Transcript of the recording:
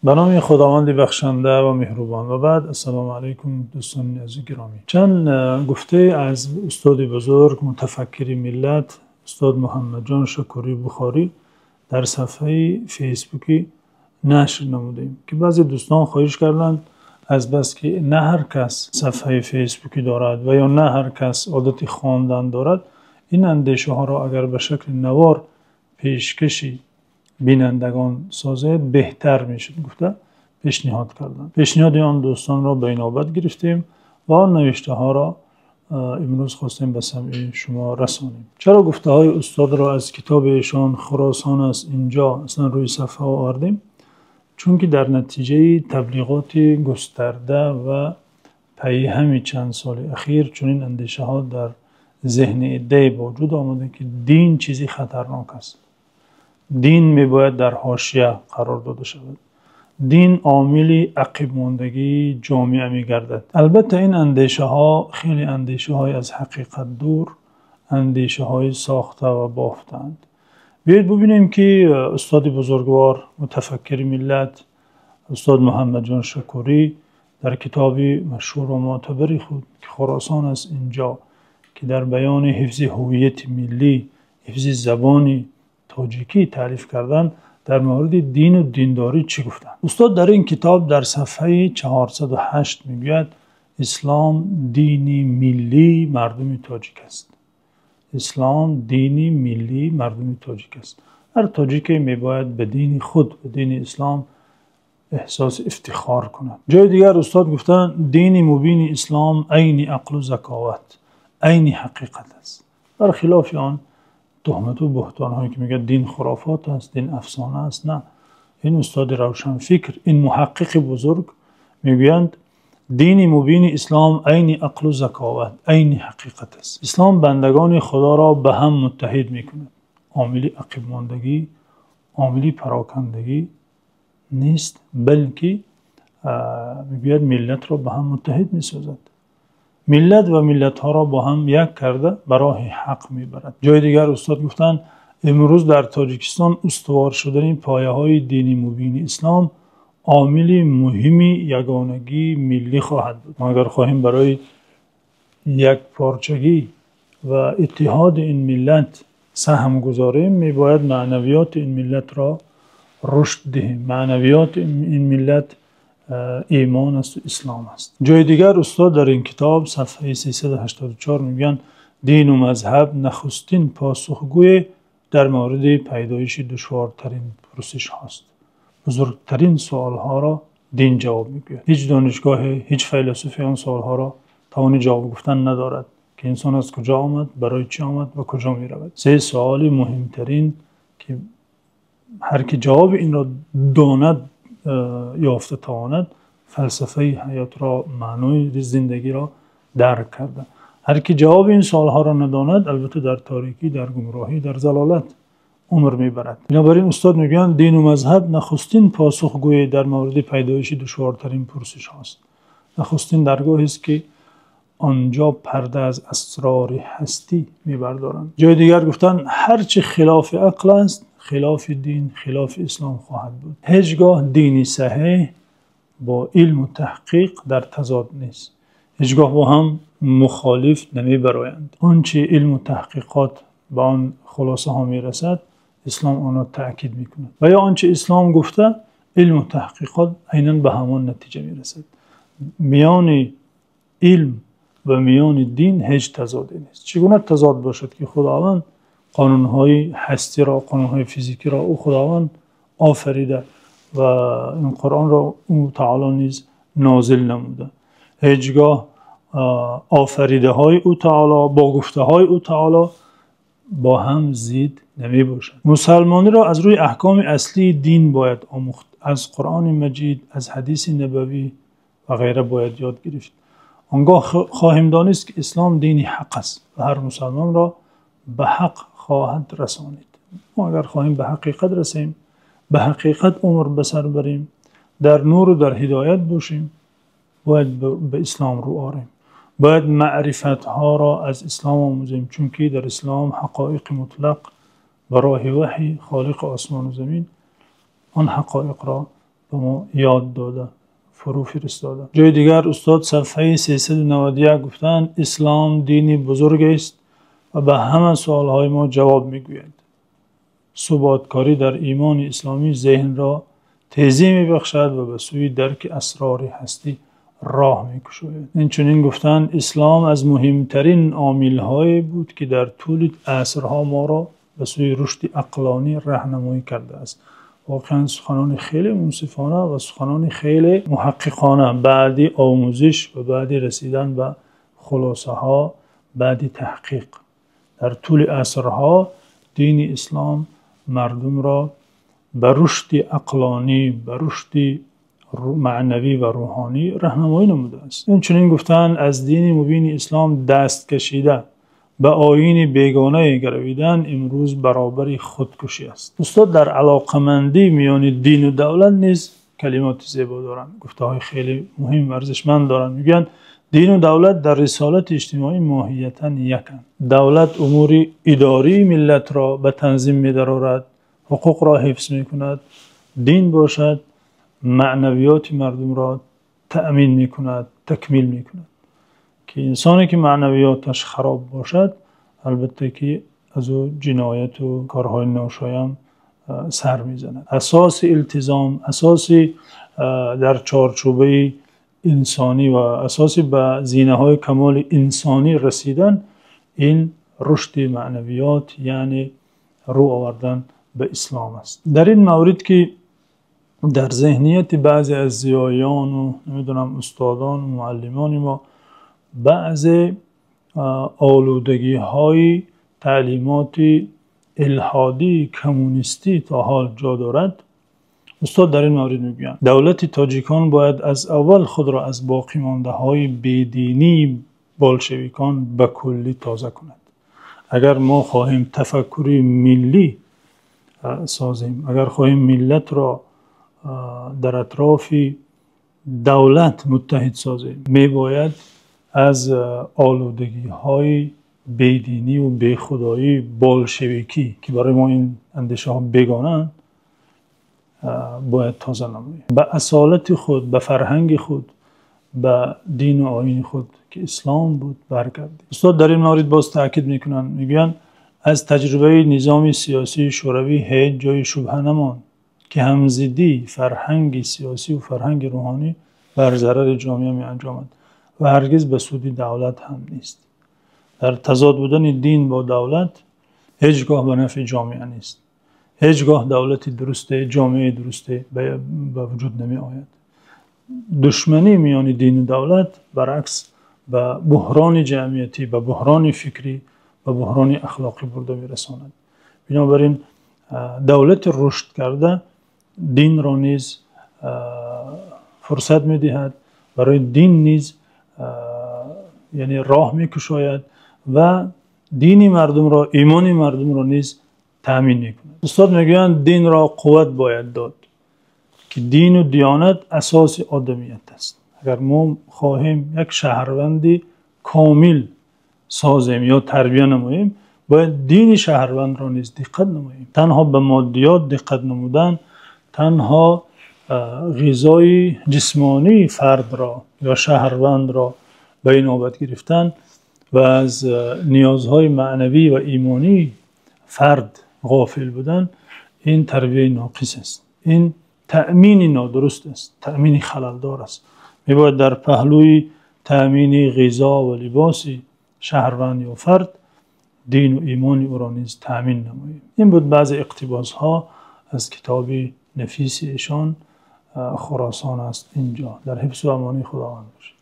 Ба номи Худованди бахшанда ва меҳрубон. Ва баъд, ассалому алайкум, дӯстони азизи гиромӣ. Чанд гуфта аз устоди бузург, мутафаккири миллат, устод Муҳаммадҷон Шакурӣ Бухорӣ дар саҳифаи Фейсбукӣ нашр намудем, ки баъзе дӯстон хоҳиш карданд, аз бас ки на ҳар кас саҳифаи Фейсбукӣ дорад ва ё на ҳар кас одати хондан дорад, ин андешаҳоро агар ба шакли навор пешкаши бинандагон созед, беҳтар мешуд, гуфта пешниҳод карданд. Пешниҳоди он дӯстонро ба инобат гирифтем ва он навиштаҳоро имрӯз хостем ба самъи шумо расонем. Чаро гуфтаҳои устодро аз китоби эшон «Хуросон аст инҷо» аслан рӯи саҳфа овардем? Чунки дар натиҷаи таблиғоти густарда ва пайҳами чанд соли охир чунин андешаҳо дар зеҳни аддае ба вуҷуд омада, ки дин чизе хатарнок аст. Дин мебояд дар ҳошия қарор дода шавад. Дин омили ақибмондагии ҷомеа мегардад. Албатта, ин андешаҳо хеле андешаҳои аз ҳақиқат дур, андешаҳои сохта ва бофтаанд. Биёед бубинем, ки устоди бузургвор, мутафаккири миллат, устод Муҳаммадҷон Шакурӣ дар китоби машҳур ва мӯътабари худ, ки «Хуросон аст инҷо», ки дар баёни ҳифзи ҳувияти миллӣ, ҳифзи забони тоҷикӣ таълиф карданд, дар мавриди дину диндорӣ чӣ гуфтанд? Устод дар ин китоб дар саҳифаи 408 мегӯяд: «Ислом дини миллии мардуми тоҷик аст. Ислом дини миллии мардуми тоҷик аст. Ҳар тоҷике мебояд ба дини худ, ба дини ислом эҳсоси ифтихор кунад.» Ҷои дигар устод гуфтанд: «Дини мубини ислом айни ақлу заковат, айни ҳақиқат аст.» Бархилофи он туҳмату буҳтонҳое, ки мегӯяд дин хурофот аст, дин афсона аст. На, ин устоди равшанфикр, ин муҳаққиқи бузург мегӯянд: «Дини мубини ислом айни ақлу заковат, айни ҳақиқат аст. Ислом бандагони Худоро ба ҳам муттаҳид мекунад. Омили ақибмондагӣ, омили парокандагӣ нест, балки, мегӯяд, миллатро ба ҳам муттаҳид месозад, миллат ва миллатҳоро бо ҳам як карда ба роҳи ҳақ мебарад.» Ҷои дигар устод гуфтанд: «Имрӯз дар Тоҷикистон устувор шудани пояҳои дини мубини ислом омили муҳими ягонагии миллӣ хоҳад буд.» Мо агар хоҳем барои якпорчагӣ ва иттиҳоди ин миллат саҳм гузорем, мебояд маънавиёти ин миллатро рушд диҳем. Маънавиёти ин миллат имон аст ва ислом аст. Ҷои дигар устод дар ин китоб, саҳифаи 384, мегӯянд: «Дину мазҳаб нахустин посухгӯе дар мавриди пайдоиши душвортарин пурсишҳост.» Бузургтарин суолҳоро дин ҷавоб мегӯяд. Ҳеҷ донишгоҳе, ҳеҷ файласуфе он суолҳоро тавони ҷавоб гуфтан надорад, ки инсон аз куҷо омад, барои чӣ омад ва куҷо меравад. Се суоли муҳимтарин, ки ҳар ки ҷавоби инро донад, ёфта тавонад, фалсафаи ҳаётро, маънои зиндагиро дарк карда. Ҳар ки ҷавоби ин суолҳоро надонад, албатта, дар торикӣ, дар гумроҳӣ, дар залолат умр мебарад. Бинобар ин устод мегӯянд: «Дину мазҳаб нахустин посухгӯе дар мавриди пайдоиши душвортарин пурсишҳост, нахустин даргоҳест, ки он ҷо парда аз асрори ҳастӣ мебардоранд.» Ҷои дигар гуфтанд: «Ҳарчи хилофи ақл аст, хилофи дин, хилофи ислом хоҳад буд. Ҳеҷгоҳ дини саҳеҳ бо илму таҳқиқ дар тазод нест, ҳеҷгоҳ бо ҳам мухолиф намебароянд. Он чи илму таҳқиқот ба он хулосаҳо мерасад, ислом онро таъкид мекунад ва ё он чи ислом гуфта, илму таҳқиқот айнан ба ҳамон натиҷа мерасад. Миёни илм ва миёни дин ҳеҷ тазоде нест. Чӣ гуна тазод бошад, ки Худованд қонунҳои ҳастиро, қонунҳои физикиро ӯ Худованд офарида ва ин Қуръонро ӯ таоло низ нозил намуда? Ҳеҷгоҳ офаридаҳои ӯ таоло бо гуфтаҳои ӯ таоло бо ҳам зид намебошад. Мусалмониро аз рӯи аҳкоми аслии дин бояд омӯхт, аз Қуръони Маҷид, аз ҳадиси набавӣ ва ғайра бояд ёд гирифт. Он гоҳ хоҳем донист, ки ислом дини ҳақ аст ва ҳар мусалмонро ба ҳақ хоҳад расонид. Мо агар хоҳем ба ҳақиқат расем, ба ҳақиқат умр ба сар барем, дар нуру дар ҳидоят бошем, бояд ба ислом рӯ орем, бояд маърифатҳоро аз ислом омӯзем, чунки дар ислом ҳақоиқи мутлақ ба роҳи ваҳй Холиқи осмону замин он ҳақоиқро ба мо ёд дода, фурӯ фиристода. Ҷои дигар устод саҳифаи 391 гуфтанд: Ислом дини бузург аст ва ба ҳама саволҳои мо ҷавоб мегӯяд. Суботкорӣ дар имони исломӣ зеҳнро тезӣ мебахшад ва ба сӯи дарки асрори ҳастӣ роҳ мекушояд. Инчунин гуфтанд: Ислом аз муҳимтарин омилҳое буд, ки дар тӯли асрҳо моро ба сӯи рушди ақлонӣ роҳнамоӣ кардааст. Воқеан суханони хеле мунсифона ва суханони хеле муҳаққиқона баъд омӯзиш ва баъд расидан ба хулосаҳо, баъд таҳқиқ. Дар тӯли асрҳо дини ислом мардумро ба рушди ақлонӣ, ба рушди маънавӣ ва рӯҳонӣ роҳнамоӣ намудааст. Инчунин гуфтанд: аз дини мубини ислом даст кашида ба оини бегона гаравидан имрӯз баробари худкушӣ аст. Устод дар алоқамандӣ миёни дин ва давлат низ калимоти зебо доранд, гуфтаҳои хеле муҳим ва арзишманд доранд. Мегӯянд: дин ва давлат дар рисолати иҷтимоӣ моҳиятан яканд. Давлат умури идории миллатро ба танзим медарорад, ҳуқуқро ҳифз мекунад. Дин бошад маънавиёти мардумро таъмин мекунад, такмил мекунад. Ки инсоне ки маънавиёташ хароб бошад, албатта ки аз ӯ ҷиноят ва корҳои ношоям сар мезанад. Асоси илтизом, асоси дар чорчӯби инсонӣ ва асоси ба зинаҳои камоли инсонӣ расидан ин рушди маънавиёт, яъне рӯ овардан ба ислом аст. Дар ин маврид ки дар зеҳнияти баъзе аз зиёиён ва намедонам устодон ва муаллимони мо баъзе олудагиҳои таълимоти илҳодии коммунистӣ то ҳол ҷо дорад, устод дар ин маврид мегӯянд: давлати тоҷикон бояд аз аввал худро аз боқимондаҳои бединии болшевикон ба куллӣ тоза кунад. Агар мо хоҳем тафаккури миллӣ созем, агар хоҳем миллатро дар атрофи давлат муттаҳид созем, мебояд аз олудагиҳои бединӣ ва бехудоии болшевикӣ, ки барои мо ин андешаҳо бегонаанд, бояд тоза намоем. Ба асолати худ, ба фарҳанги худ, ба дину оини худ, ки ислом буд, баргардем. Устод дар ин маврид боз таъкид мекунанд, мегӯянд: аз таҷрибаи низоми сиёсии Шӯравӣ ҳеҷ ҷои шубҳа намонд, ки ҳамзиддии фарҳанги сиёсӣ ва фарҳанги рӯҳонӣ бар зарари ҷомеа меанҷомад ва ҳаргиз ба суди давлат ҳам нест. Дар тазод будани дин бо давлат ҳеҷгоҳ ба нафъи ҷомеа нест. Ҳеҷгоҳ давлати дурусте, ҷомеаи дурусте ба вуҷуд намеояд. Душманӣ миёни дин ва давлат баръакс ба буҳрони ҷамъиятӣ, ба буҳрони фикрӣ, ба буҳрони ахлоқӣ бурда мерасонад. Бинобар ин давлати рушд карда динро низ фурсат медиҳад, барои дин низ яъне роҳ мекушояд ва дини мардумро, имони мардумро низ таъмин мекунад. Устод мегӯянд: динро қувват бояд дод, ки дину диёнат асоси одамият аст. Агар мо хоҳем як шаҳрванди комил созем ё тарбия намоем, бояд дини шаҳрвандро низ диққат намоем. Танҳо ба моддиёт диққат намудан, танҳо ғизои ҷисмонии фардро ё шаҳрвандро ба инобат гирифтан ва аз ниёзҳои маънавӣ ва имонии фард ғофил будан, ин тарбияи ноқис аст. Ин таъмини нодуруст аст, таъмини халалдор аст. Мебояд дар паҳлӯи таъмини ғизо ва либоси шаҳрванд ё фард дину имони ӯро низ таъмин намоем. Ин буд баъзе иқтибосҳо аз китоби нафиси эшон Хуросон аст инҷо. Дар ҳифзу амони Худованд бошед.